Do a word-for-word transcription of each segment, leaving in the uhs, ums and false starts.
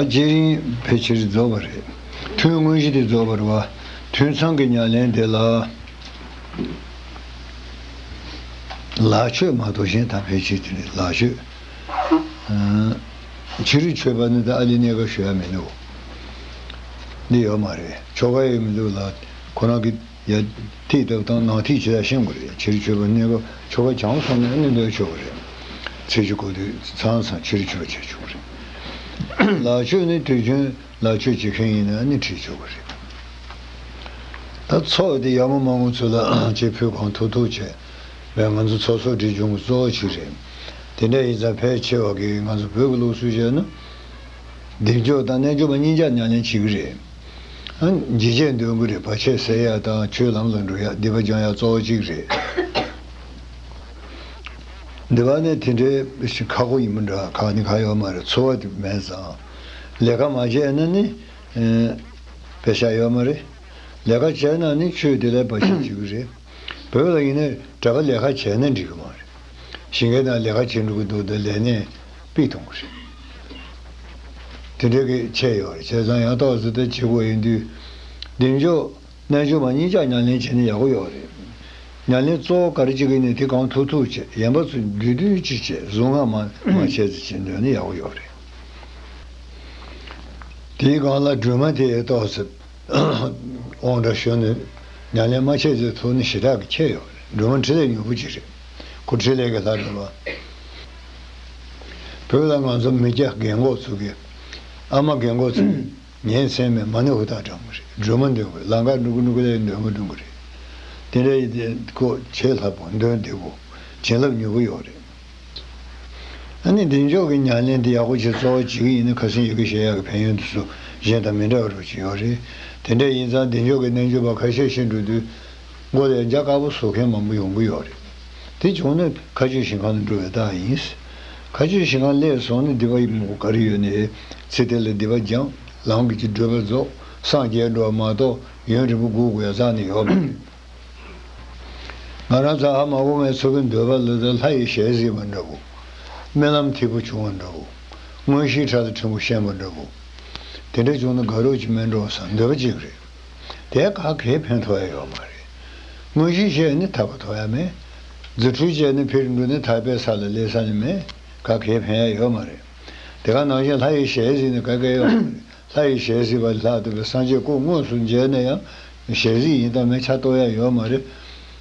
བསྐྱེད་རིམ་ཕལ་ཆེར་རྫོགས་པ་རེད། ཐུན་དངོས་གཞི་དེ་རྫོགས་པ་རེད་བ། ཐུན་མཚམས་ཀྱི་ཉམས་ལེན་དེ་ལ། ལག་མཆོད་མ་གཏོགས་གཞན་དག་ཕལ་ཆེར་དེ་ནི་ལག་མཆོད། ཨ། ཕྱི་རོལ་མཆོད་པ་ནི་ད་ཨ་ལི་གནས་སྐབས་ཞུ་ཡ་མི་འདུག་འདི་ཡོད་མ་རེད། ཆོ་ག་ཡོད་མི་འདུག་ལ། ཁོ་རང་གི་ཡ་ཐིག་བཏབ་སྟངས་ནང་ཐིག་བྱེད་ཡ་ཤེས་དགོས་རེད། ཕྱི་རོལ་མཆོད་པ་གནས་སྐབས་ཆོ་ག་བྱང་སོང་ནས་ཨ་ནི་འདོན་ཆོག་གི་རེད། ཚེས་བཅུ་གོ་དུས་ཚང་ཚང་ཕྱི་རོལ་མཆོད་པ་བྱེད་ཆོག་གི་རེད། ལག་མཆོད་ནི་དུས་རྒྱུན་ལག་མཆོད་བྱེད་མཁན་ཡིན་ན་ཨ་ནི་ཁྲིད་ཆོག་གི་རེད། ད་ཚོགས་དེ་ཡར་ངོ་མར་ངོ་ཚུར་ལ་ཅིག་ཕུལ་གང་ཐུབ་ཐུབ་བྱས། བས་ང་ཚོ་ཚོགས་གསོག་སྒྲིག་སྦྱོང་གི་གཙོ་བོ་ཞིག་རེད། དེ་འདྲ་ཡིན་ཙང་ཕལ་ཆེ་བ་གིས་ང་ཚོ་བོད་ཀྱི་ལུགས་སྲོལ་བྱས་ན། བདེ་མཆོག་དང་རྣལ་འབྱོར་པ་གཉིས་ཆར་ཉམས་ལེན་བྱེད་ཀྱི་རེད། ཨ། འཇིགས་བྱེད་འདོན་གྱི་རེད། བར་ཆད་སེལ་ཡ་དང་ཆོས་ལམ་ལ་འགྲོ་ཡ་སྡིག་པ་སྦྱང་ཡ་གཙོ་བོ་གཅིག་རེད། འདི་བ་ནས་དེ་འདྲའི་ཁག་པོ་ཡིན་པ་འདྲ་གང་ནི་གང་ཡོད་མ་རེད། འཚོ་བ་དེ་མེད་ཙང་། ལས་ཀ་མ་བྱས་ན་ནི། ཨེ། པེ་ཤ་ཡོད་མ་རེད། ལས་ཀ་བྱས་ན་ནི་ཆོས་དེ་ལ་བར་ཆད་བྱེད་ཀྱི་རེད། བོད་ལ་ཡིན་ན་གྲྭ་པ་ལས་ཀ་བྱས་ན་འགྲིག་གི་མ་རེད། ཞིང་ཁའི་ནང་ལས་ཀ་བྱེད་འགྲོ་གི་འདུག་ད་ལས་གནས་ཕུད་གཏོང་གི་རེད། དེ་འདྲ་གི་ཆད་ཡོད་རེད། བྱས་ཙང་ཡང་ཏོག་ཙམ་ད་བྱེད་དགོས་ཡིན་དུས། བདེ་མཆོག་རྣལ་འབྱོར་པ་གཉིས་ཆར་ཉམས་ལེན་བྱས་ན་ཡག་པོ་ཡོད་རེད། ཉམས་ལེན་གཙོ་བོ་ག་རེ་བྱེད་ཀྱི་ཡིན་ན་དེ་གང་ཐུབ་ཐུབ་བྱས། ཡན་པ་ཚོ་བསྡུས་བསྡུས་ཅིག་བྱས། གཟུངས་སྔགས་མ་མ་བྱས་ཙམ་བྱས་འདོན་ན་ཡག་པོ་ཡོད་རེད། དེའི་སྒང་ལ་སྒྲོལ་མ་དེ་ཏོག་ཙམ་དབང་དྲག་ཤོར་ནས་ཉམས་ལེན་མ་བྱས་ཚེ་ཐུག་ནས་ཞེ་དྲག་གི་ཁྱད་ཡོད་རེད། སྒྲོལ་མ་འཕྲིན་ལས་མྱུར་པོ་ཅིག་རེད། ཁོ་འཕྲིན་ལས་ཀྱི་ལྷ་རེད་བ། བོད་ལ་ང་ཚོ་མི་སྐྱ་རྒན་གོག་ཚོ་གི། ཨ་མ་རྒན་གོག་ཚོ་གི་ཉིན་མཚན་མེད་མ་ཎི་ཧུར་ཐག་བགྲང་གི་རེད། སྒྲོལ་མ་འདོན་དགོས། ལམ་ཁ་འགྲོ་གི་འགྲོ་གི་ལ་འདོན་གི་འདོན་གི་རེད། དེ་འདྲ་ཡིན་དུས་ཁོ་བྱེད་སླ་པོ། འདོན་བདེ་པོ། བྱིན་རླབས་མྱུར་པོ་ཡོད་རེད། ཨ་ནི་བདེ་མཆོག་གི་ཉམས་ལེན་དེ་ཡག་པོ་བྱེད་གཙོ་བོ་བྱེད་ཀྱི་ཡིན་ན་ཁ་སང་ཡི་གེ་བཤད་ཡག་གི་ཕན་ཡོན་དེ་ཚོ་གཞན་དང་མི་འདྲ་བ་རུ་ཅིག་ཡོད་རེད། དེ་འདྲ་ཡིན་ཙང་བདེ་མཆོག་གི་རྣལ་འབྱོར་པ་ཁ་ཤས་ཤིག་འགྲོ་དུས་མགོ་ལ་འཇའ་དཀར་པོ་བཟོ་མཁན་མང་པོ་ཡོང་གི་ཡོད་རེད། དེ་བྱུང་ན་མཁའ་སྤྱོད་ཞིང་ཁམས་ལ་འགྲོ་བའི་རྟགས་ཡིན། མཁའ་སྤྱོད་ཞིང་ཁམས་སླེབས་སོང་ན་སྡིག་པ་ཡི་མུ་ག་རེ་ཡོད་ནའི་ཚེ་འདི་ལ་སྡིག་པ་སྦྱངས། ལམ་གྱི་བགྲོད་པ་རྫོགས། སངས་རྒྱས་འགྲོ་བ་མ་གཏོགས་ཡུན་རིང་པོ་སྒུག་དགོས་ཡ་རྩ་ནས་ཡོད་མ་རེད། ང་རང་ཚོ་ཨ་མ་དབུ་མའི་ཚུལ་གྱི་འདོད་པ་ལ་ད་ལྷ་ཡི་ཞལ་གཟིགས་པ་འདྲ་བོ། རྨི་ལམ་ཐིབས་པོ་བྱུང་བ་འདྲ་བོ། མངོན་ཤེས་ཕྲག་དང་ཕྲན་བུ་ཤེས་པ་འདྲ་བོ། དེ་འདྲ་བྱུང་ན་དགའ་རབ་ཅིག་མེད་འགྲོ་བསམ་འདོད་པ་ཅིག་རེད། དེ་ག་གེ་ཕན་ཐོགས་ཡ་ཡོད་མ་རེད། མངོན་ཤེས་བྱས་ནི་ཐར་པ་ཐོབ་ཡ་མེད། རྫུ་འཕྲུལ་བྱས་ནི་ཕེབས་འགྲོ་ནི་ཐར་པའི་ས་ལ་སླེབས་ས་ནི་མེད། ག་གེ་ཕན་ཡ་ཡོད་མ་རེད། དེ་ག་ནང་བཞིན་ལྷ་ཡི་ཞལ་གཟིགས་ནི་ག་གེ་ཡོད་མ་རེད། ལྷ་ཡི་ཞལ་གཟིགས་པ་ལྷ་ལྟ་བུའི་སངས་རྒྱས་སྐུ་དངོས་སུ་མཇལ་ན་ཡང་ཞལ་གཟིགས་ཡིན་སྟབས་མེད་ཆ་གཏོགས་ཡ་ཡོད་མ་རེད།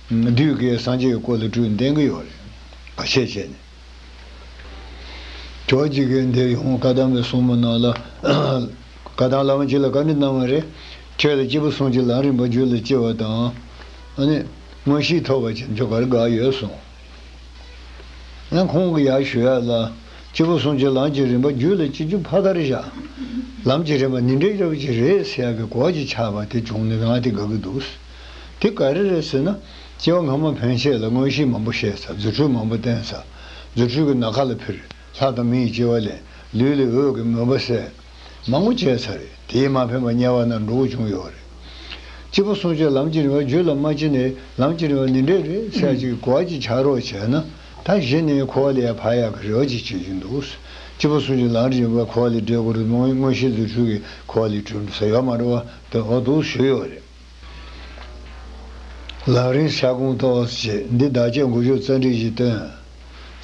བདུད་ཀྱིས་སངས་རྒྱས་ཀྱི་སྐུ་ལ་སྤྲུལ་བསྟན་གྱི་ཡོད་རེད། ག་བྱས་བྱས་ནས། ཇོ་བོ་རྗེ་གིས་འདིར་ཡོང་བཀའ་གདམས་པའི་གསུང་མ་ནང་ལ། བཀའ་གདམས་བླ་མ་གཅིག་ལ་བཀའ་འདྲི་གནང་བ་རེད། ཁྱོད་ལ་སྐྱེས་བུ་སུམ་ཅུ་ལམ་རིམ་པ་རྒྱུད་ལ་སྐྱེ་བ་དང་། ཨ་ནི། མངོན་ཤེས་ཐོབ་པ་བྱས་ཁྱོད་ག་རེ་དགའ་ཡོད་གསུངས། ཡང་ཁོང་གིས་ཡར་ཞུ་ཡ་ལ། སྐྱེས་བུ་སུམ་ཅུ་ལམ་གྱི་རིམ་པ་རྒྱུད་ལ་སྐྱེ་རྒྱུ་ཕ་གར་བཞག་ལམ་གྱི་རིམ་པ་ནི་འདྲའི་རབ་ཀྱི་རེད་ཟེར་ཡག་གི་གོ་བ་ཅིག་ཆགས་པ་དེ་བྱུང་ནས་ང་དེ་དགའ་གི་འདུག་དེ་ག་རེ་རེད་ཟེར་ན། སྐྱེ་བ་སྔ་མ་ཕན་ཆད་ལ་མངོན་ཤེས་མང་པོ་བཤད་ཚར། རྫུ་འཕྲུལ་མང་པོ་བསྟན་ཚར། རྫུ་འཕྲུལ་གྱིས་ནམ་མཁའ་ལ་འཕུར། ལྷ་དང་མི་ཡི་སྐྱེ་བ་ལེན། ལུས་ལ་འོད་ཀྱི་མུན་པ་བསལ། མང་པོ་བྱས་ཚར་རེད། དེས་མ་ཕན་པ་དམྱལ་བ་ན་འགྲོ་དགོས་བྱུང་ཡོད་རེད། སྐྱེས་བུ་སུམ་ཅུ་ལམ་གྱི་རིམ་པ་རྒྱུད་ལ་མ་སྐྱེས་ནས་ལམ་གྱི་རིམ་པ་འདི་འདྲས་རེད་ཟེར་ཅིག་གོ་བ་ཅིག་ཆགས་རོགས་བྱས་ན། ད་གཞི་ནས་འཁོར་བ་ལས་ཡར་འཕར་ཡག་གི་རེ་བ་ཅིག་བྱེད་ཀྱི་འདུག་སྐྱེས་བུ་སུམ་ཅུ་ལམ་རིམ་པ་འཁོར་བ་ལས་བསྒྲལ་དགོས་རེད། མངོན་མངོན་ཤེས་རྫུ་འཕྲུལ་གྱིས་འཁོར་བ་ལས་བསྒྲལ་འགྲོ་ས་ཡོད་མ་རེད་བ། དེ་འོ་འདུག་ཞུས་ཡོད་རེད། ལམ་རིམ་ཤར་སྒོམ་ཐོག་ཅེས་འདི་བདག་བསྐྱེད་མགོ་མཇུག་རྩ་འགྲེལ་གྱིས་སྟོན།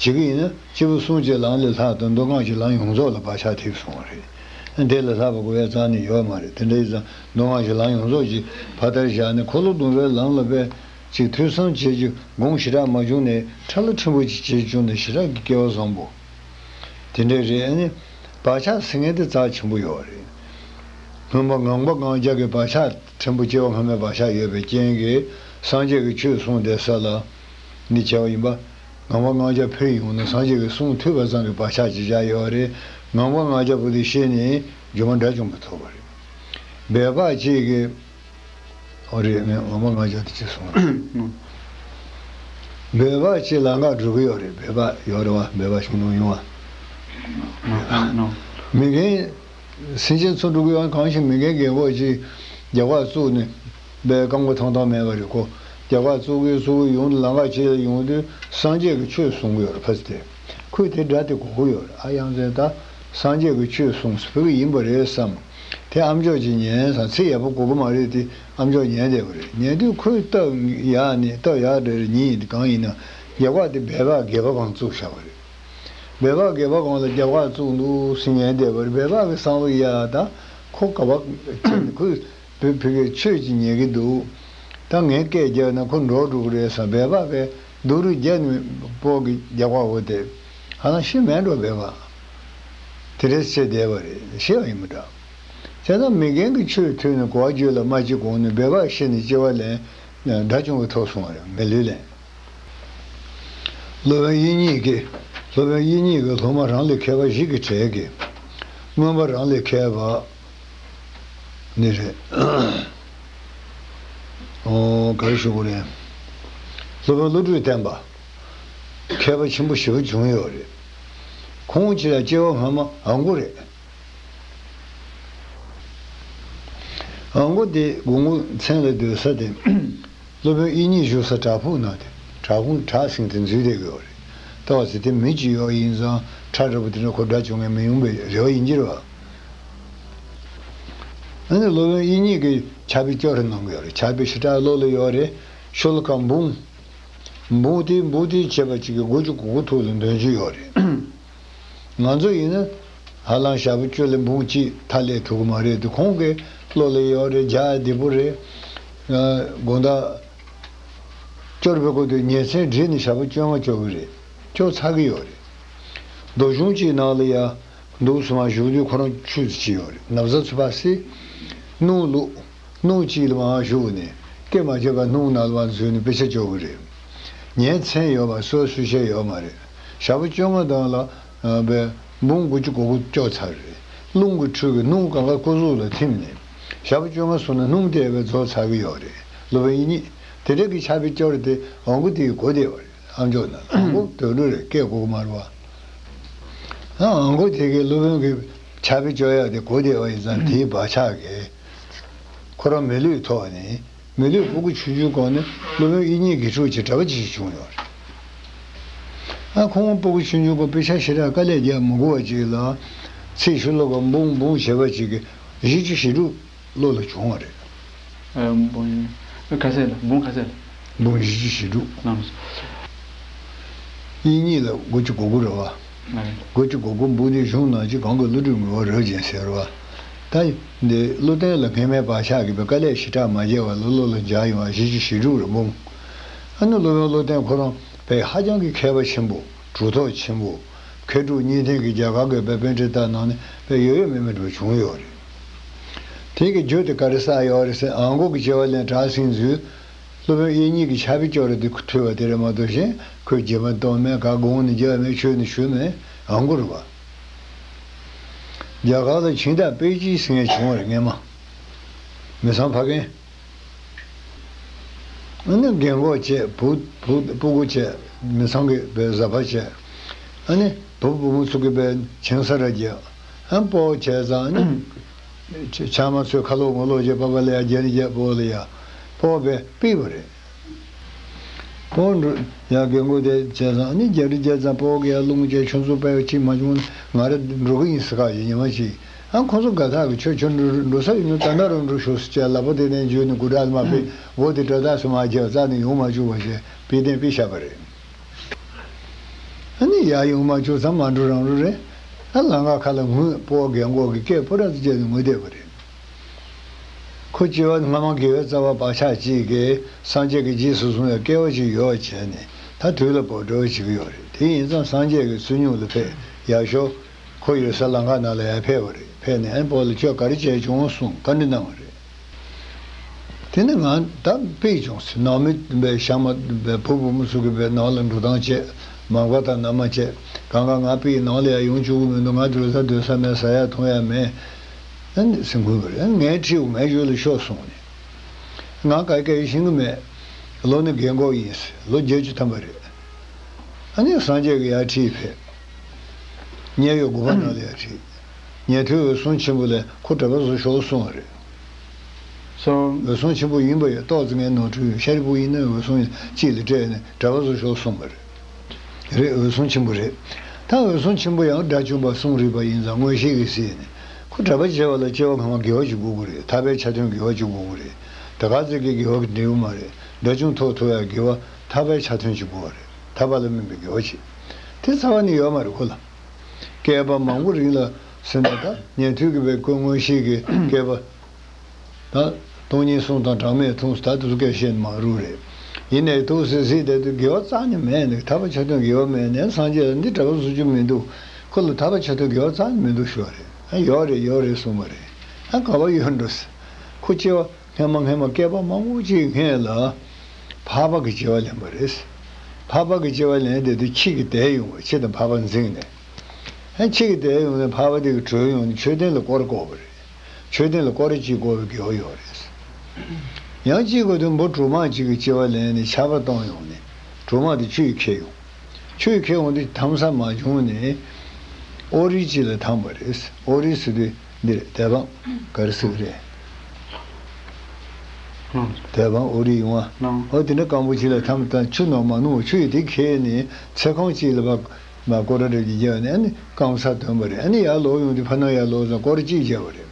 བྱེད་ཀྱི་ཡིན་ན་སྐྱེས་བུ་སུམ་བརྒྱ་ལམ་ལས་ལྷག་སྟེ་མདོ་སྔགས་ཀྱི་ལམ་ཡོངས་རྫོགས་ལ་བག་ཆགས་ཐེབས་སོང་བ་རེད། འདི་ལས་ལྷག་པ་དགོས་ཡ་རྩ་ནས་ཡོད་མ་རེད། དེ་འདྲ་ཡིན་ཙང་མདོ་སྔགས་ཀྱི་ལམ་ཡོངས་རྫོགས་ཀྱི་ཕར་དར་བཞག་ནས་འཁོར་ལོ་སྡོམ་པའི་ལམ་ལ་དཔེ་ཅིག་ཐོས་བསམ་བྱེད་རྒྱུ་སྒོམ་ཞེ་དྲག་མ་བྱུང་ནས་ཁྲ་ལ་ཕྲན་བུ་ཅིག་བྱེད་བྱུང་ནས་ཞེ་དྲག་གི་སྐལ་བ་བཟང་པོ། དེ་འདྲ་རེད། ཨ་ནི་བག་ཆགས་ཟེར་མཁན་དེ་རྩ་ཆེན་པོ་ཡོད་རེད། སྔོན་མ་ངང་པ་ལྔ་བརྒྱ་གི་བག་ཆགས་ཕྲན་བུ་སྐྱེ་བ་སྔ་མའི་བག་ཆགས་ཡོད་པའི་རྐྱེན་གྱིས་སངས་རྒྱས་ཀྱིས་ཆོས་གསུངས་བསྡད་ས་ལ་འདི་བྱས་པ་ཡིན་པ། ངང་པ་ལྔ་བརྒྱ་འཕེལ་ཡོང་ན་སངས་རྒྱས་ཀྱི་གསུང་ཐོས་པ་ཙམ་གྱི་བག་ཆགས་ཅིག་བཞག་ཡོད་རེད། ངང་པ་ལྔ་བརྒྱ་པོ་དེ་ཤེས་ནས་སྒྱུ་མ་དགྲ་བཅོམ་པ་ཐོབ་པ་རེད། སྦལ་པ་གཅིག་གིས། ཨོ་རེད། ངས་ངང་པ་ལྔ་བརྒྱ་དེ་ཅི་སོང་རེད། སྦལ་པ་གཅིག་ལམ་ཁ་འགྲོ་གི་ཡོད་རེད། སྦལ་པ་ཡོད་རེད་བ། སྦལ་པ་ཞིག་ནང་ཡོང་བ། མི་རྒན། སེམས་ཅན་ཚོ་འགྲོ་གི་ཡོད། གང་ཞིག་མི་རྒན་རྒན་གོག་ཅིག་རྒྱབ་ཁ་བཙུགས་ནས་སྦལ་རྐང་པ་ཐང་ཐང་མེད་པ་རེད་ཁོ། རྒྱབ་ཁ་བཙུགས་གི་བཙུགས་གི་ཡོང་དུས་ལམ་ཁ་ཕྱེད་ལ་ཡོང་དུས་སངས་རྒྱས་ཀྱི་ཆོས་གསུང་གི་ཡོད་རེད། ཕ་ཙི་དེ། ཁོས་དེ་སྒྲ་དེ་གོ་གི་ཡོད་རེད། ཨ་ཡང་ཟེར་ད། སངས་རྒྱས་ཀྱི་ཆོས་གསུངས་ཟེར་བོད་ཀྱི་ཡིན་པ་རེད་བསམ། དེ་ཨ་མཆོག་ཅིག་ཉན་བསམ། ཚིག་ཡག་པོ་གོ་གི་མ་རེད་དེ་ཨ་མཆོག་ཉན་བསྡད་པ་རེད། ཉན་དུས་ཁོས་སྟབས་ཡག་ནས་སྟབས་ཡག་འདྲ་རེད། ཉན་ཡིན་དེ་གང་ཡིན་ན་རྒྱབ་ཁ་དེ་སྦལ་པ་སྒལ་པ་སྒང་བཙུགས་བཞག་པ་རེད། སྦལ་པ་སྒལ་པ་སྒང་ལ་རྒྱབ་ཁ་བཙུགས་འདུག་ཟེར་ཉན་བསྡད་པ་རེད། སྦལ་པ་གི་བསམ་བློ་ཡ་ད་ཁོ་ག་པ་ཁྱེར་ནས་ཁོས་བོད་བོད་ཀྱི་ཆོས་ཅིག་ཉན་གི་འདུག་ད་ངས་སྐད་རྒྱབ་ན་ཁོ་འདྲོག་འགྲོ་གི་རེད་བསམ། སྦལ་པ་གིས་སྡུག་རུས་རྒྱབ་ནས་སྤོ་གི་རྒྱབ་ཁ་འོ་དེ་ཧ་ལམ་ཤི་མེད་འགྲོ་སྦལ་པ། དེ་འདྲས་བྱས་བསྡད་པ་རེད། ཤི་བ་ཡིན་པ་འདྲ། བྱས་ཙང་མི་རྒན་གྱི་ཆོས་ཐོས་ནས་གོ་བ་བརྗོད་ལ་མ་ཅིག་གོང་ནས་སྦལ་པ་ཤི་ནས་སྐྱེ་བ་ལེན་དགྲ་བཅོམ་གྱི་ཐོབ་སོང་བ་རེད། མི་ལུས་ལེན། སློབ་དཔོན་དབྱིག་གཉེན་གྱིས། སློབ་དཔོན་དབྱིག་གཉེན་གྱིས་སློབ་མ་རང་ལས་མཁས་པ་ཞིག་གི་གྲས་ཀྱིས་མངོན་པ་རང་ལས་མཁས་པ་ནི་རེད། ཨོ་ག་རེ་ཞུ་དགོས་རེད། སློབ་དཔོན་བློ་གྲོས་བརྟན་པ་མཁས་པ་ཆེན་པོ་ཞེ་པོ་བྱུང་ཡོད་རེད། ཁོང་ཁྱེད་ལ་སྐྱེ་བ་སྔ་མ་ཨ་མགོ་རེད། ཨ་མགོ་དེ་དགུང་ལོ་མཚན་ལ་སྡོད་ས་དེ། སློབ་དཔོན་དབྱིག་གཉེན་བཞུགས་ས་བྲག་ཕུག་ན་དེ། བྲག་ཕུག་བྲག་ཟིང་དེ་འཛུལ་བསྡད་ཀྱི་ཡོད་རེད། ད་བ་ཟེར་དེ་མི་གཅིག་ཡོད་ཡིན་ཙང་ཁྲ་འདྲ་པོ་དེ་འདྲ་ཁོ་དགྲ་བཅོམ་མཁན་མི་ཡོང་པའི་རེ་བ་ཡིན་གྱི་རེད་བ། ཨ་ནི་སློབ་དཔོན་དབྱིག་གཉེན་གྱིས་ཕྱག་དཔེ་སྐྱོར་རེ་གནང་གི་ཡོད་རེད། ཕྱག་དཔེ་ཞེ་དྲག་བློ་ལ་ཡོད་རེད། ཤོ་ལོ་ཀ་འབུམ། འབུམ་དེ་འབུམ་དེ་བྱས་པ་གཅིག་གིས་དགུ་བཅུ་གོ་དགུ་ཐུག་ལ་འདོན་རྒྱུ་ཡོད་རེད། ང་ཚོ་ཡིན་ན་ཧ་ལམ་ཞག་པོ་བཅུ་ལ་འབུམ་གཅིག་མཐའ་ཀླས་ཐུབ་ཀྱི་མ་རེད་དེ། ཁོང་གི་བློ་ལ་ཡོད་རེད། རྒྱག་བདེ་པོ་རེད། དགོང་དག་སྐྱོར་བའི་སྐོར་དུ་ཉིན་མཚན་བསྒྲིལ་ནས་ཞག་པོ་བཅོ་ལྔ་སྐྱོར་གི་རེད། སྐྱོར་ཚར་གི་ཡོད་རེད། རྡོ་གཞུང་གཅིག་ནང་ལ་ཡ། འདུག་སེ་མར་བཞུགས་དུས་ཁོ་རང་ཆུ་ཅིག་ཡོད་རེད། ན་བཟའ་ཚུད་པ་སེ། སྣུམ་བླུགས། སྣུམ་གཅིག་ལ་མར་བཞུགས་ནས་སྐེ་མ་བཅད་པར་སྣུམ་ནང་ལ་མར་འཛུལ་ནས་དཔེ་ཆ་ལྕོགས་ཀྱི་རེད། ཉིན་མཚན་ཡོད་པ་སོ་སོ་ཤེས་ཡོད་མ་རེད། ཞག་པོ་བཅོ་ལྔ་དང་ལ་བའི་འབུམ་དགུ་བཅུ་གོ་དགུ་ལྕོགས་ཚར་རེད། རླུང་གི་འཕྲུལ་གྱིས་སྣུམ་གང་ག་སྐུ་གཟུགས་ལ་ཐིམ་ནས་ཞག་པོ་བཅོ་ལྔ་སོང་ན་སྣུམ་དེ་བས་རྫོགས་ཚར་གི་ཡོད་རེད། སློབ་དཔོན་དབྱིག་གཉེན་དེ་འདྲ་གི་ཕྱག་དཔེ་སྐྱོར་དེ་འོང་གི་དེའི་གོ་བདེ་བ་རེད། ཨ་མཆོག་ན་ཨང་གོ་དོད་འགྲོ་རེད། སྐད་གོ་གི་མ་རེད་བ། ཨང་གོ་དེ་གའི་སློབ་དཔོན་གྱི་ཕྱག་དཔེ་སྐྱོར་ཡག་དེ་གོ་བདེ་བ་ཡིན་ཙང་དེའི་བག་ཆགས་ཀྱིས་ཁོ་རང་མི་ལུས་ཐོག་ནས་མི་ལུས་སྤུ་གུ་ཆུང་ཆུང་སྒང་ནས་སློབ་དཔོན་དབྱིག་གཉེན་དགེ་ཕྲུག་ཅིག་གྲྭ་པ་ཅིག་བྱུང་ཡོད་རེད། ཨ་ཁོང་སྤུ་གུ་ཆུང་ཆུང་སྒང་དཔེ་ཆ་ཞེ་དྲག་དཀའ་ལས་རྒྱག་མི་དགོས་པ་ཅིག་ལ་ཚེས་ཤོ་ལོ་ཀ་འབུམ་འབུམ་བྱས་པ་ཅིག་གི་བཞི་བཅུ་ཞེ་དྲུག་བློ་ལ་བྱུང་བ་རེད། ཨ་འབུམ་ག་ཚད་ལ། འབུམ་ག་ཚད་ལ། འབུམ་བཞི་བཅུ་ཞེ་དྲུག་ལམ་སོ། དབྱིག་གཉེན་ལ་དགུ་བཅུ་གོ་དགུ་རེད་བ། ཨ་རེད། དགུ་བཅུ་གོ་དགུ་འབུམ་དེ་གཞུང་ནང་གཅིག་གང་གི་བློ་གྲོས་ངུ་བ་རབ་ཅན་ཟེར་བ། ད་འདི་བློ་བརྟན་ལ་སྔས་མའི་བག་ཆགས་ཀྱིས་པའི་དཀའ་ལས་ཞེ་དྲག་མ་བརྒྱབ་པ་ལ་བློ་ལ་འཇགས་ཡོང་བ་བཞི་བཅུ་ཞེ་དྲུག་རེད་འབུམ། ཨ་ནི་སློབ་དཔོན་བློ་བརྟན་ཁོ་རང་དཔེ་ཧ་ཅང་གི་མཁས་པ་ཆེན་པོ། གྲུབ་ཐོབ་ཆེན་པོ། མཁས་གྲུབ་གཉིས་ལྡན་གྱི་རྒྱ་གར་གྱི་དཔེ་པཎྜི་ཏ་ནང་ནས་དཔེ་ཡོད་ཡོད་མེད་མེད་འགྲོ་བྱུང་ཡོད་རེད། དེ་གི་རྒྱུ་དེ་ག་རེ་བསགས་ཡོད་རེད་ཟེར། ཨང་གོ་གི་སྐྱེ་བ་ལེན་དྲག་ཟིན་ཚུལ། སློབ་དཔོན་དབྱིག་གཉེན་གྱི་ཕྱག་དཔེ་སྐྱོར་རེ་དེ་ཐོས་པ་དེ་རེད་མ་གཏོགས་གཞན་ཁོས་བརྒྱུད་པ་གཏོང་མེད། ག་དགོངས་ནས་རྒྱབ་མེད་ཆོས་ནས་ཞུས་མེད། ཨང་གོ་རེད་བ། རྒྱ་གར་ལ་ཕྱིན་ད་དཔེ་ཅིག་ཟེར་མཁན་བྱུང་བ་རེད་སྔས་མ། མི་ཚང་ཕ་རྒན། ཨ་ནི་རྒན་གོག་བྱས། བུ་བུ་སྤུ་གུ་བྱས། མི་ཚང་གི་བའི་བཟའ་ཕ་བྱས། ཨ་ནི་བུ་བུ་མོ་ཚོ་གི་བའི་བྱིན་ས་ར་རྒྱག་ཨ་སྤོ་བྱས་ཙང་ཨ་ནི་ཆ་ཆ་མ་ཚོས་ཁ་ལོག་ངོ་ལོག་བྱས། པ་པ་ལ་ཡ་རྒྱ་ནི་རྒྱ་སྤོ་ལ་ཡ་སྤོ་བའི་ཕུད་པ་རེད། ཁོང་འགྲོ་ཡ་རྒན་གོག་དེ་བྱས་ཙང་ཨ་ནི་རྒྱ་རི་རྒྱ་ཙང་སྤོ་གི་ཡ་རླུང་བྱས་ཆུ་མཚོ་པའི་ཅིག་མ་བྱུང་ན་ང་ར་འགྲོ་གི་ཡིན་ཟེར་ཁ་ཡིན་ཉི་མ་ཅིག་ཨ་ཁོ་ཚོ་དགའ་ཐག་གི་ཁྱོད་ཁྱོད་འགྲོ་འགྲོ་ས་ཡིན་ན་ད་ལྟ་རང་འགྲོ་ཤོག་ཟེར་བྱས་ལག་པ་དེ་ནས་འཇུས་ནས་སྒོ་འགྲམ་ལ་མ་ཕུད། འོ་དེ་སྒྲ་དག་སུ་མ་བརྒྱབ་རྩ་ནས་ཡོང་མ་བཅུག་པ་བྱས་དཔེ་དེ་དཔེ་བཞག་པ་རེད། ཨ་ནི་ཡར་ཡོང་མ་བཅུག་ཙང་མ་འགྲོ་རང་འགྲོ་རེད། ཨ་ལམ་ཁ་ཁ་ལ་ངུས། སྤོ་རྒན་གོག་གི་སྐད་ཕོ་བྲང་དུ་བརྒྱབ་ནས་ངུས་བསྡད་པ་རེད། ཁོ་སྐྱེ་བ་སྔ་མ་དགེ་བའི་རྩ་བ་བག་ཆགས་གཅིག་གིས་སངས་རྒྱས་ཀྱི་རྗེས་སུ་བཟུང་བའི་སྐལ་བ་ཅིག་ཡོད་པ་བྱས་ནས་ད་དུས་ལ་བབ་འགྲོ་བྱེད་ཀྱི་ཡོད་རེད། དེ་ཡིན་ཙང་སངས་རྒྱས་ཀྱི་བསོད་སྙོམས་ལ་ཕེབས། ཡར་ཞོ་ཁོ་ཡོད་ས་ལམ་ཁ་ནང་ལ་ཡར་ཕེབས་པ་རེད། ཕེབས་ནས་ཨ་ནི་སྤོ་ལ་ཁྱོད་ག་རེ་བྱས་བྱུང་གསུངས་བཀའ་འདྲི་གནང་བ་རེད། དེ་ནི་ང་ད་དཔེ་བྱུང་ཟེར། ནང་མི་བའི་ཤ་མ་བའི་བུ་བུ་མོ་ཚོ་གི་བའི་ནང་ལ་འགྲོ་སྟངས་བྱས། མ་དགའ་དང་ན་མ་བྱས། གང་ག་ང་དཔེ་ནང་ལ་ཡང་ཡོང་བཅུག་གི་མི་འདུག་ང་འགྲོ་ས་སྡོད་ས་མེད། ཟ་ཡ་འཐུང་ཡ་མེད། ཨ་ནི་སེམས་ཁུར་བ་རེད། ཨ་ངའི་ཁྲིའུ་ངའི་ཞོལ་ལ་ཤོག་གསུངས་ནས། ང་ག་གེ་ཤེས་གི་མེད། ལོ་ནི་རྒན་གོག་ཡིན་ཟེར། ལོ་བརྒྱད་ཅུ་ཐམ་པ་རེད། ཨ་ནི་སངས་རྒྱས་ཀྱི་ཡར་ཁྲིད་ཕེབས། མཉན་ཡོད་དགོན་པ་ནང་ལ་ཡར་ཁྲིད། ཉན་ཐོས་འོད་སྲུང་ཆེན་པོ་ལ་ཁོ་གྲྭ་པ་བཟོ་ཤོག་གསུངས་པ་རེད། སོ། འོད་སྲུང་ཆེན་པོ་ཡིན་པ་ཡོད་ཏོག་ཙམ་ངའི་ནོར་འཁྲུལ་ཡོད། ཤཱ་རིའི་བུ་ཡིན་ན་འོད་སྲུང་གཅིག་ལ་སྤྲད་ནས་གྲྭ་པ་བཟོ་ཤོག་གསུངས་པ་རེད། རེད། འོད་སྲུང་ཆེན་པོ་རེད། ད་འོད་སྲུང་ཆེན་པོ་ཡང་དགྲ་བཅོམ་པ་གསུང་རིགས་པ་ཡིན་ཙང་མངོན་ཤེས་ཀྱིས་གཟིགས་ནས། ཁོ་གྲྭ་པ་བྱས་པ་ལ་སྐྱེ་བ་སྔ་མ་དགེ་བ་ཅིག་དགོས་ཀྱི་རེད། ཐར་པའི་ཆ་མཐུན་དགེ་བ་ཅིག་དགོས་ཀྱི་རེད། དེ་ག་ཚོད་ཀྱིས་དགེ་བ་འགྲིག་གི་མ་རེད། དགྲ་བཅོམ་ཐོབ་ཐུབ་ཡ་དགེ་བ་ཐར་པའི་ཆ་མཐུན་ཅིག་དགོས་པ་རེད། ཐར་པ་ལ་སྨིན་པའི་དགེ་བ་ཅིག་དེ་རྩ་བ་ནས་ཡོད་མ་རེད་ཁོ་ལ། བསྐལ་པ་མང་པོ་རིང་ལ་ཟེར་ན། ད་ཉན་ཐོས་ཀྱི་བའི་ཀུན་མངོན་ཤེས་ཀྱི་བསྐལ་པ། ད་སྟོང་ཉིད་གསུམ་དང་གྲངས་མེད་མཐོང་ཟེར། ད་དེ་ཚོ་སྐད་བཤད་ནས་མ་རུང་རེད། ཡིན་ནའི་ཐུགས་སྲས་གཟིགས་བསྡད་དུས་དགེ་བ་རྩ་ནས་མེད་ནས། ཐར་པ་ཆ་མཐུན་དགེ་བ་མེད་ནས། སངས་རྒྱས་ལ་འདི་གྲྭ་པ་བཟོ་རྒྱུ་མི་འདུག་ཁོ་ལ་ཐར་པ་ཆ་མཐུན་དགེ་བ་རྩ་ནས་མི་འདུག་ཞུ་བ་རེད། ཨ་ཡོད་རེད་ཡོད་རེད་གསུངས་པ་རེད། ཨ་ག་བ་ཡོད་འགྲོ་ཟེར། ཁོ་སྐྱེ་བ་སྔན་མ་སྔན་མ་བསྐལ་པ་མང་པོ་ཅིག་སྔན་ལ་འཕགས་པ་གི་སྐྱེ་བ་ལེན་པ་རེད། འཕགས་པ་གི་སྐྱེ་བ་ལེན་བསྡད་དུས་ཁྱི་གིས་དེད་ཡོང་བ། ཁྱི་དང་འཕགས་པ་འཛིངས་ནས། ཨ་ཁྱི་གིས་དེད་ཡོང་ནས་འཕགས་པ་དེ་གིས་བྲོས་ཡོང་ནས་མཆོད་རྟེན་ལ་སྐོར་བསྐོར་བ་རེད། མཆོད་རྟེན་ལ་སྐོར་ར་གཅིག་བསྐོར་བའི་དགེ་བ་ཡོད་རེད། ཡང་གཅིག་གོ་དུས་འབུ་གྲོག་མ་གཅིག་གི་སྐྱེ་བ་ལེན་ནས་ཆར་པ་བཏང་ཡོང་ནས་གྲོག་མ་དེ་ཆུ་ཡིས་ཁྱེར་ཡོང་། ཆུ་ཡིས་ཁྱེར་ཡོང་དུས་འཐམ་ས་མ་བྱུང་ནས་ཨོ་རི་གཅིག་ལ་འཐམས་པ་རེད། ཨོ་རི་ཟེར་དུས་འདིར་དལ་འབངས་ག་རེ་ཟེར་གི་རེད། ལགས། དལ་འབངས་ཨོ་རི་ཡོང་བ། ལགས། ཨོ་དེ་འདྲ་སྐམ་པོ་གཅིག་ལ་འཐམས་དང་ཆུ་ནང་མ་ནུབ། ཆུ་ཡིས་དེ་ཁྱེར་ནས་ཚལ་ཁང་གཅིག་ལ་ཕར་མར་སྐོར་ར་རེ་གཅིག་བརྒྱབ་ནས་ཨ་ནི་སྐམ་སར་ཐོན་པ་རེད། ཨ་ནི་ཡར་ལོག་ཡོང་དུས་ཕར་ནང་ཡར་ལོག་ཙང་སྐོར་ར་གཅིག་བརྒྱབ་པ་རེད།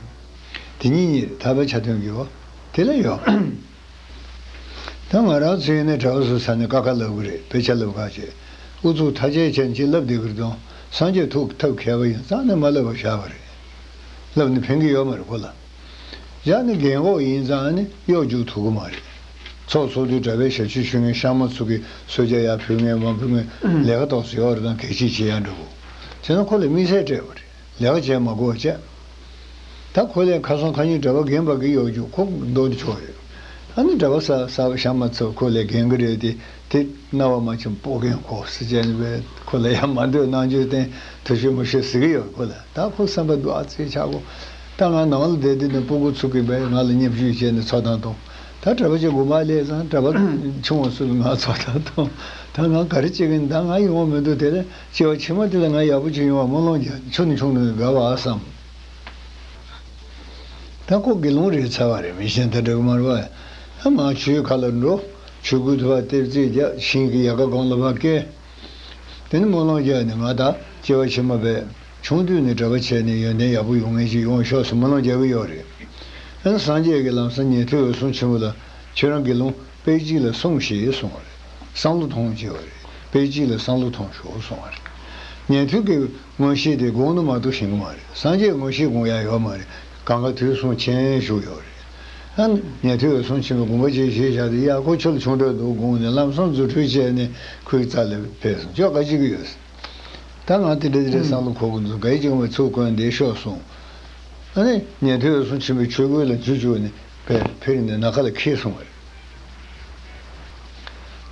དེ་གཉིས་གཉིས་རེད། ཐར་པའི་ཆ་མཐུན་དགེ་བ་དེ་ལ་ཡོད། ད་ང་རང་ཚོ་ཡིན་ནའི་གྲྭ་པ་ཚོའི་ས་ནས་ཀ་ཁ་ལབ་གི་རེད། དཔེ་ཆ་ལབ་ཁ་བྱས། ཨུ་ཚུགས་ཐ་ཆད་བྱས་ནས་ཅིག་ལབ་བསྡད་གི་རེད་དང་། སངས་རྒྱས་ཐུགས་ཐབས་མཁས་པ་ཡིན་ཙང་ནས་མ་ལབ་པ་བཞག་པ་རེད། ལབ་ནས་ཕན་གི་ཡོད་མ་རེད་ཁོ་ལ། བཞག་ནས་རྒན་གོག་ཡིན་ཙང་ནི་གཡོག་རྒྱུག་ཐུབ་གི་མ་རེད། ཚོགས་ཚོགས་དུས་གྲྭ་པའི་ཞབས་ཕྱི་ཞུ་མཁན་ཤག་མ་ཚོ་གི་གསོལ་ཇ་ཡར་ཕུལ་མཁན་མར་ཕུལ་མཁན་ལས་ཀ་ཏོག་ཙམ་ཡོད་རེད་དང་། གད་ཕྱིས་བྱེད་ཡག་འདྲ་པོ། བྱས་ན་ཁོ་ལ་དམིགས་བསལ་སྤྲད་པ་རེད། ལས་ཀ་བྱས་མ་དགོས་བྱས། ད་ཁོ་ལས་ཁ་སང་ཁ་ཉིན་གྲྭ་པ་རྒན་པ་གི་གཡོག་རྒྱུག་ཁོ་འདོན་ཆོག་རེད། ཨ་ནི་གྲྭ་པ་གསར་གསར་པ་ཤག་མ་ཚོ་ཁོ་ལས་རྒན་གི་རེད་དེ། དེ་རྣ་བ་མ་ཆེན་པོ་རྒན་གོག་ཟེར་བྱས་ནས་བས་ཁོ་ལ་ཡང་མ་འདོད་གནང་རྒྱུའི་སྟེང་དུ་ཤོད་མི་ཤོད་ཟེར་གི་ཡོད་ཁོ་ལ། ད་ཁོ་བསམ་པ་འདུག་ཨ་ཙི་ཆག་གོ། ད་ང་ནང་ལ་བསྡད་དུས་ནས་སྤུ་གུ་ཚོ་གིས་བས་ང་ལ་བརྙས་བཅོས་བྱས་ནས་འཚོ་སྟངས་གཏོང་། ད་གྲྭ་པ་ཅིག་དགོན་པ་སླེབས་ཙང་གྲྭ་པ་ཆུང་བ་ཚོ་གིས་ང་འཚོ་སྟངས་གཏོང་། ད་ང་ག་རེ་བྱེད་ཀྱི་ཡིན། ད་ང་ཡོང་བ་མི་འདུག་དེ་ལས་སྐྱེ་བ་ཕྱི་མ་དེ་ལ་ང་ཡག་པོ་ཅིག་ཡོང་བ་སྨོན་ལམ་རྒྱག་ཆུང་ནས་ཆུང་ནས་དགའ་བ་བསམ། ད་ཁོ་དགེ་སློང་རེད་ཚར་བ་རེད། མི་གཞན་དང་འདྲ་གི་མ་རེད་པ། ཨ་མ་ཆོས་ཁ་ལ་འགྲོ། ཆོས་གོས་དུ་བ་ལྟེབ་རྩེག་རྒྱག་ཤིང་གི་ཡལ་ག་སྒང་ལ་ཕར་བཀལ། དེ་ནི་སྨོན་ལམ་རྒྱག་ནས་ང་ད་སྐྱེ་བ་ཕྱི་མ་བས་ཆུང་དུས་ནས་གྲྭ་པ་བྱས་ནས་ཡོན་ཏན་ཡག་པོ་ཡོང་མཁན་ཞིག་ཡོང་ཤོག་ཟེར་སྨོན་ལམ་རྒྱག་གི་ཡོད་རེད། ཨ་ནི་སངས་རྒྱས་ཀྱིས་ལམ་སང་ཉན་ཐོས་འོད་སྲུང་ཆེན་པོ་ལ་ཁྱོད་རང་དགེ་སློང་དཔེ་གཅིག་ལ་སོང་ཞེས་གསུངས་པ་རེད། བསམ་བློ་ཐོངས་བྱས་པ་རེད། དཔེ་གཅིག་ལ་བསམ་བློ་ཐོངས་ཤོག་གསུངས་པ་རེད། ཉན་ཐོས་ཀྱི་མངོན་ཤེས་དེ་དགོངས་ན་མ་གཏོགས་ཤེས་ཀྱི་མ་རེད། སངས་རྒྱས་མངོན་ཤེས་དགོངས་ཡ་ཡོད་མ་རེད། གང་ག་དུས་གསུང་མཁྱེན་བཞུགས་ཡོད་རེད། ཨ་ནི་ཉན་ཐོས་འོད་སྲུང་ཆེན་པོས་དགོངས་པ་ཇི་བཞིན་བཞག་སྟེ། ཡ་ཁོ་ཆོས་ལ་ཆུང་དྲགས་འདུག་དགོངས་ནས་ལམ་སང་རྫུ་འཕྲུལ་བྱས་ནས་ཁོའི་རྩ་ལ་ཕེབས་སོང་། ཁྱོད་ག་བྱེད་ཀྱི་ཡོད། ད་ང་དེ་འདྲ་དེ་འདྲ་བསམ་བློ་འཁོར་གྱི་འདུག་ག་ཡི་ཅིག་མ་ཚུགས་གོན་བསྡད་ཤོག་གསུངས། ཨ་ནི་ཉན་ཐོས་འོད་སྲུང་ཆེན་པོས་ཆོས་གོས་ལ་འཛུལ་བཅུག་ནས་ཕེབས་ཕེབས་ནས་ནམ་མཁའ་ལ་འཁྱེར་སོང་བ་རེད།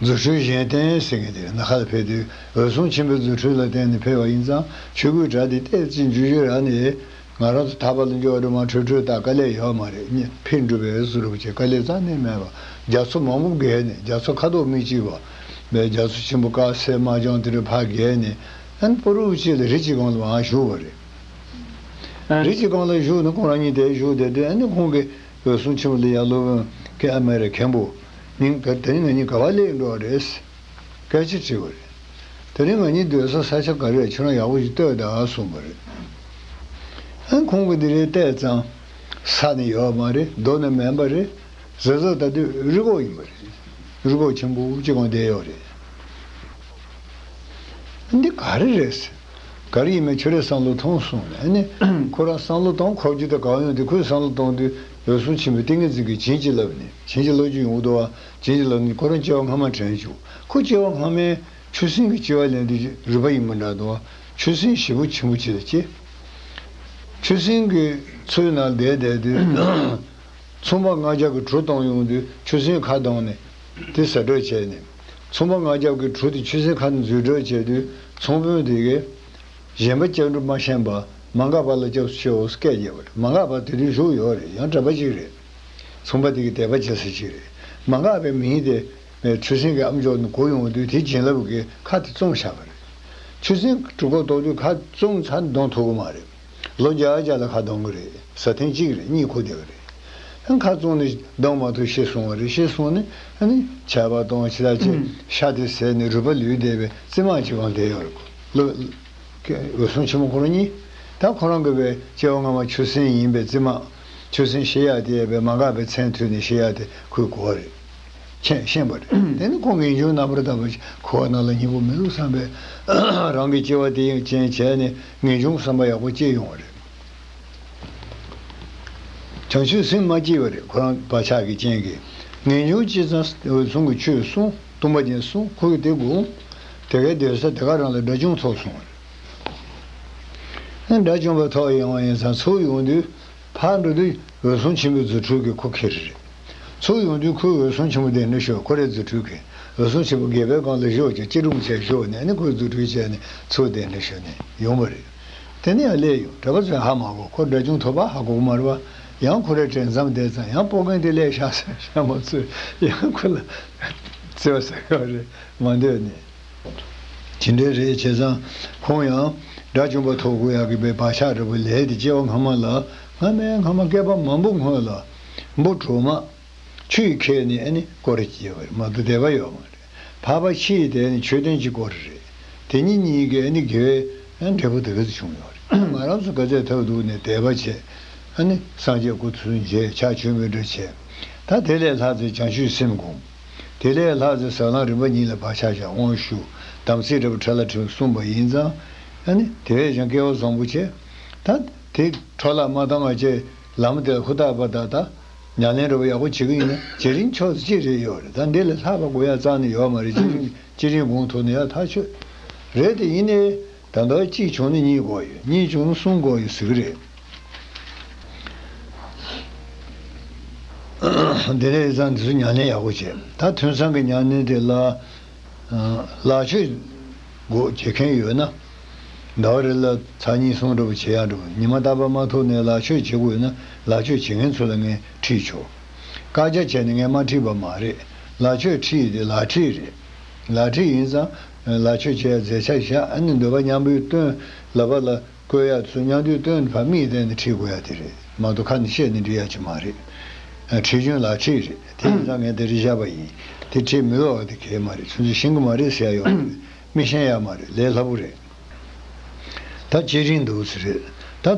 རྫུ་འཕྲུལ་གཞན་བསྟན་ཟེར་མཁན་དེ་ནམ་མཁའ་ལ་ཕེབས་དུས་འོད་སྲུང་ཆེན་པོའི་རྫུ་འཕྲུལ་ལ་བརྟེན་ནས་ཕེབས་པ་ཡིན་ཙང་། ཆོས་གོས་དྲ་དེ་ཏོག་ཙམ་འཇུ་ཞུ་རག་ནས། ང་རང་ཚོ་ཐར་པ་ལ་འགྱོ་བ་རེད་མ། འཕྲོས་འཕྲོས་ད་དཀའ་ལས་ཡོད་མ་རེད། ཕན་འགྲུབ་པའི་བཟོ་འདྲ་བྱས་དཀའ་ལས་རྩ་ནས་མེད་པ། རྒྱ་མཚོ་མང་པོ་བརྒལ་ནས། རྒྱ་མཚོ་ཁ་དོག་མི་གཅིག་པ་མེད། རྒྱ་མཚོ་ཆེན་པོ་དཀར་སེར་དམར་ལྗང་དེ་འདྲ་ཕར་བརྒལ་ནས། ཨ་ནི་སྤོ་རུ་ཅིག་ལ་རི་གཅིག་སྒང་ལ་མར་བཞུགས་པ་རེད། ཨ། རི་གཅིག་སྒང་ལ་བཞུགས་ནས་ཁོང་རང་གཉིས་དེར་བཞུགས་བསྡད་དུས། ཨ་ནི་ཁོང་གིས་འོད་སྲུང་ཆེན་པོ་ལ་ཡར་ལོག་གི། ཨ་མ་རེད། མཁན་པོ། ནི་ག་དེ་ནི་ང་གཉིས་ག་པར་སླེབས་འགྲོ་བ་རེད། སྐད་ཆ་དྲིས་པ་རེད། དེ་རིང་ང་གཉིས་སྡོད་ས་ས་ཆ་ག་རེ་རེད། ཁྱོད་རང་ཡག་པོ་ཞིག་ལྟོས་དང་གསུངས་པ་རེད། ཨ་ཁོང་གིས་འདི་རེད་བལྟས་ཙང་ས་ནི་ཡོད་མ་རེད། རྡོ་ནི་མིན་པ་རེད། གཟབ་གཟབ་ལྟ་དུས་རི་གོག་ཡིན་པ་རེད། རི་གོག་ཆེན་པོ་གཅིག་སྒང་བསྡད་ཡོད་རེད། འདི་ག་རེ་རེད་ཟེར། ག་རེ་ཡིན་མིན་ཁྱོད་རས་བསམ་བློ་ཐོངས་གསུངས་ནས། ཨ་ནི་ཁོ་རང་བསམ་བློ་གཏོང་འཁོར་རྒྱུ་དེ་གང་ཡོང་དེ། ཁོས་བསམ་བློ་གཏོང་དུས་འོད་སྲུང་ཆེན་པོས་ཏིང་ངེ་འཛིན་གྱིས་བྱིན་གྱིས་བརླབས་ནས། བྱིན་གྱིས་བརླབས་རྒྱུ་ཡོང་འདུག་བ། བྱིན་གྱིས་བརླབས་ནས་ཁོ་རང་སྐྱེ་བ་སྔ་མ་དྲན་བྱུང་། ཁོ་སྐྱེ་བ་སྔ་མའི་ཆུ་སྲིན་གྱི་སྐྱེ་བ་ལེན་དུས་རུས་པ་ཡིན་པ་འདྲ་འདུག་བ། ཆུ་སྲིན་ཞེ་པོ་ཆེན་པོ་ཅིག་ལ་སྐྱེས། ཆུ་སྲིན་གྱི་ཚོའི་ནང་བསྡད་བསྡད་དུས། ཚོང་པ་ལྔ་བརྒྱ་གིས་གྲུ་བཏང་ཡོང་དུས་ཆུ་སྲིན་ཁ་གདངས་ནས་དེ་ཟ་འགྲོ་བྱས་ནས། ཚོང་པ་ལྔ་བརྒྱ་གིས་གྲུ་དེ་ཆུ་སྲིན་ཁ་ནས་འཛུལ་འགྲོ་བྱས་དུས། ཚོང་དཔོན་དེ་གིས་གཞན་པ་སྐྱབས་འགྲོ་མ་ཤེས་པར་མ་འགགས་པ་ལ་སྐྱབས་སུ་མཆིའོ་ཟེར་སྐད་རྒྱབ་པ་རེད། མ་འགགས་པ་དེ་དུས་བཞུགས་ཡོད་རེད། ཡང་གྲྭ་པ་ཅིག་རེད། ཚོང་པ་དེ་གི་དད་པ་བྱེད་ས་ཅིག་རེད། མ་འགགས་པའི་མིང་དེ་ཆུ་སྲིན་གྱི་ཨམ་ཅོག་ནས་གོ་ཡོང་དུས། དེ་བྱིན་རླབས་ཀྱིས་ཁ་དེ་བཙུམས་བཞག་པ་རེད། ཆུ་སྲིན་གྲུ་ཁོག་གཏོགས་དུས་ཁ་བཙུམས་ཚར་གདོང་ཐུག་གི་མ་རེད། ལོ་བརྒྱ་བརྒྱ་ལ་ཁ་གདོང་གི་རེད། ཟ་ཐེངས་གཅིག་རེད། གཉིད་ཁུག་བསྡད་པ་རེད། ཁ་བཙུམས་ནས་གདོང་མ་ཐུག་ཤི་སོང་བ་རེད། ཤི་སོང་ནས་ཨ་ནི་ཆད་པ་གཏོང་ཕྱི་ལ་ཆེ་ཤ་དེ་ཟས་ནས་རུས་པ་ལུས་བསྡད་པའི་རྩིབ་མ་གཅིག་སྒང་བསྡད་ཡོད་རེད། ལོ་ འོད་སྲུང་ཆེན་མོ་ཁོ་རང་གཉིས། ད་ཁོ་རང་གི་བའི་སྐྱེ་བ་སྔ་མ་ཆུ་སྲིན་ཡིན་པའི་རྩིས་མ། ཆུ་སྲིན་ཤི་ཡག་དེ་ཡས་པའི་མ་འགགས་པའི་མཚན་ཐོས་ནས་ཤི་ཡག་དེ་ཁོས་གོ་བ་རེད། མཁྱེན་ཤེས་པ་རེད། དེ་ནི་ཁོ་ངེས་འབྱུང་རྣམ་པར་དག་པ་ཞིག་འཁོར་བ་ནང་ལ་སྙིང་པོ་མི་བླུགས་བསམ་པའི་རང་གི་སྐྱེ་བ་དེ་ཡང་ཅན་བྱས་ནས་ངེས་འབྱུང་བསམ་པ་ཡག་པོ་སྐྱེས་ཡོང་བ་རེད། བྱང་ཆུབ་སེམས་མ་སྐྱེས་པ་རེད། ཁོ་རང་བག་ཆགས་ཀྱི་རྐྱེན་གྱིས། ངེས་འབྱུང་སྐྱེས་ཙང་འོད་སྲུང་གི་ཆོས་གསུངས། སྟོང་པ་ཉིད་གསུངས། ཁོ་གིས་དེ་དགོངས། དེ་གའི་སྡོད་ས་དེ་ག་རང་ལ་དགྲ་བཅོམ་ཐོབ་སོང་བ་རེད། དགྲ་བཅོམ་པ་ཐོབ་ཡོང་བ་ཡིན་ཙང་ཚུར་ཡོང་དུས་ཕར་འགྲོ་དུས་འོད་སྲུང་ཆེན་པོའི་རྫུ་འཕྲུལ་གྱིས་ཁོ་ཁྱེར་རེད། ཚུར་ཡོང་དུས་ཁོས་འོད་སྲུང་ཆེན་པོ་གདན་འདྲེན་ཞུ། ཁོ་རའི་རྫུ་འཕྲུལ་གྱིས། འོད་སྲུང་ཆེན་པོ་སྒལ་པའི་སྒང་ལ་བཞུགས་ཀྱང་སྐྱིལ་ཀྲུང་བྱས་བཞུགས་ནས་ནི་ཁོས་རྫུ་འཕྲུལ་བྱས་ནས་ཚུར་གདན་འདྲེན་ཞུས་ནས་ཡོང་བ་རེད། དེ་ནས་ཡང་སླེབས་ཡོང་། གྲྭ་པ་ཚོས་ཧ་མ་གོ། ཁོ་དགྲ་བཅོམ་ཐོབ་པ་ཧ་གོ་གི་མ་རེད་པ། ཡང་ཁོ་རའི་དྲན་མཚམས་བསྡད་ཙང་ཡང་སྤོ་རྒན་དེ་སླེབས་ཤག་ཟེར་ཤག་མ་ཚོས་ཡང་ཁོ་ལ་བརྩེ་བ་ཟ་གི་རེད་མ་འདོད་ནས། ཇི་འདྲའི་རེད་བྱས་ཙང་ཁོང་ཡང་དགྲ་བཅོམ་པ་ཐོབ་དགོས་ཡག་གི་བའི་བག་ཆགས་འདྲ་པོ་ལས་དེ་སྐྱེ་བ་སྔ་མ་ལ་སྔ་མའི་སྔ་མ་བསྐལ་པ་མང་པོ་སྔོན་ལ་འབུ་གྲོག་མ། ཆུ་ཡིས་ཁྱེར་ནས་ཨ་ནི་སྐོར་ར་སྐྱེས་པ་རེད་མ་གཏོགས་དད་པ་ཡོད་མ་རེད། འཕགས་པ་ཕྱི་ཡི་དེ་ནི་མཆོད་རྟེན་གྱི་སྐོར་རེད། དེ་གཉིས་གཉིས་ཀྱི་ཨ་ནི་དགེ་བའི་ཨ་འབྲས་བུ་དེ་ག་ཚོད་བྱུང་ཡོད་རེད། ང་རང་ཚོ་ག་ཚད་ཐབས་སྡུག་ནས་དད་པ་བྱས། ཨ་ནི་སངས་རྒྱས་སྐུ་ཚུར་མཇལ། ཕྱག་མཆོད་མེ་སྤྲོད་བྱས། ད་དེ་ལས་ལྷག་ཚེ་བྱང་ཆུབ་སེམས་བསྒོམ། དེ་ལས་ལྷག་ཚེ་ཟབ་ལམ་རིམ་པ་གཉིས་ལ་བག་ཆགས་བཞག་དབང་ཞུ། དམ་ཚིག་འདྲ་པོ་ཁྲ་ལ་ཁྲིམས་སྲུང་བ་ཡིན་ཙང་། ཨ་ནི་དེ་བས་ཀྱང་སྐལ་བ་བཟང་པོ་བྱས། ད་དེ་འཕྲོ་བརླག་མ་བཏང་བ་བྱས། ལམ་དེ་ལ་ཧུར་ཐག་པ་ད་ད། ཉམས་ལེན་འདྲ་པོ་ཡག་པོ་བྱེད་ཀྱི་ཡིན་ན་རྗེས་དྲན་མཆོག་ཏུ་ཅི་རེད་ཡོད་རེད། ད་འདི་ལས་ལྷག་པ་དགོས་ཡ་རྩ་ནས་ཡོད་མ་རེད། རྗེས་དྲན་རྗེས་དྲན་དགོངས་ཐུབ་ན་ཡ་ཐག་ཆོད་རེད། དེ་ཡིན་ནའི་ད་ལྟ་གཅིག་བྱུང་ན་གཉིས་དགོས་ཡོད། གཉིས་བྱུང་ན་གསུམ་དགོས་ཡོད་ཟེར་གི་རེད། འདི་ནས་ཡིན་ཙང་འདི་ཚོ་ཉམས་ལེན་ཡག་པོ་བྱེད། ད་ཐུན་བསམ་གྱི་ཉམས་ལེན་དེ་ལ། ལག་མཆོད་སྒོ་འབྱེད་མཁན་ཡོད་ན། ཟླ་བ་རེ་ལ་ཚར་གཉིས་གསུམ་འདྲ་པོ་བྱེད་ཡག་འདྲ་པོ། ཉི་མ་རྟག་པར་མ་ཐུག་ནས་ལག་མཆོད་བྱེད་དགོས་ཡོད་ན་ལག་མཆོད་བྱེད་མཁན་ཚོ་ལ་ངས་ཁྲིད་ཆོག་བཀའ་རྒྱ་བྱས་ནས་ངས་མ་ཁྲིད་པ་མ་རེད། ལག་མཆོད་ཁྲིད་དེ་ལག་ཁྲིད་རེད། ལག་ཁྲིད་ཡིན་ཙང་། ལག་མཆོད་བྱེད་ཡག་མཛད་འཆར་བཞག་ཨ་ནི་འདོད་པ་མཉམ་པོའི་སྟོན། ལག་པ་ལ་བཀོད་ཡག་ཚུར་མཉམ་དུ་སྟོན་ཕར་མིག་བསྟན་ནས་ཁྲིད་དགོས་ཡག་དེ་རེད་མ་གཏོགས་ཁ་ནས་བཤད་ནས་འགྲིག་ཡག་ཅིག་མ་རེད། ཁྲིད་རྒྱུན་ལག་ཁྲིད་རེད། དེ་ཡིན་ཙང་ངས་དེ་རིགས་བཞག་པ་ཡིན། དེ་ཁྲིད་མི་ལོག་པ་དེ་གལ་མ་རེད། ཁྱོད་ཚོས་ཤེས་ཀྱི་མ་རེད་ཟེར་ཡག་ཡོད་མ་རེད། མི་ཤེས་ཡག་མ་རེད། ལས་སླ་པོ་རེད། ད་བསྐྱེད་རིམ་འདུག་ཟེར་རེད།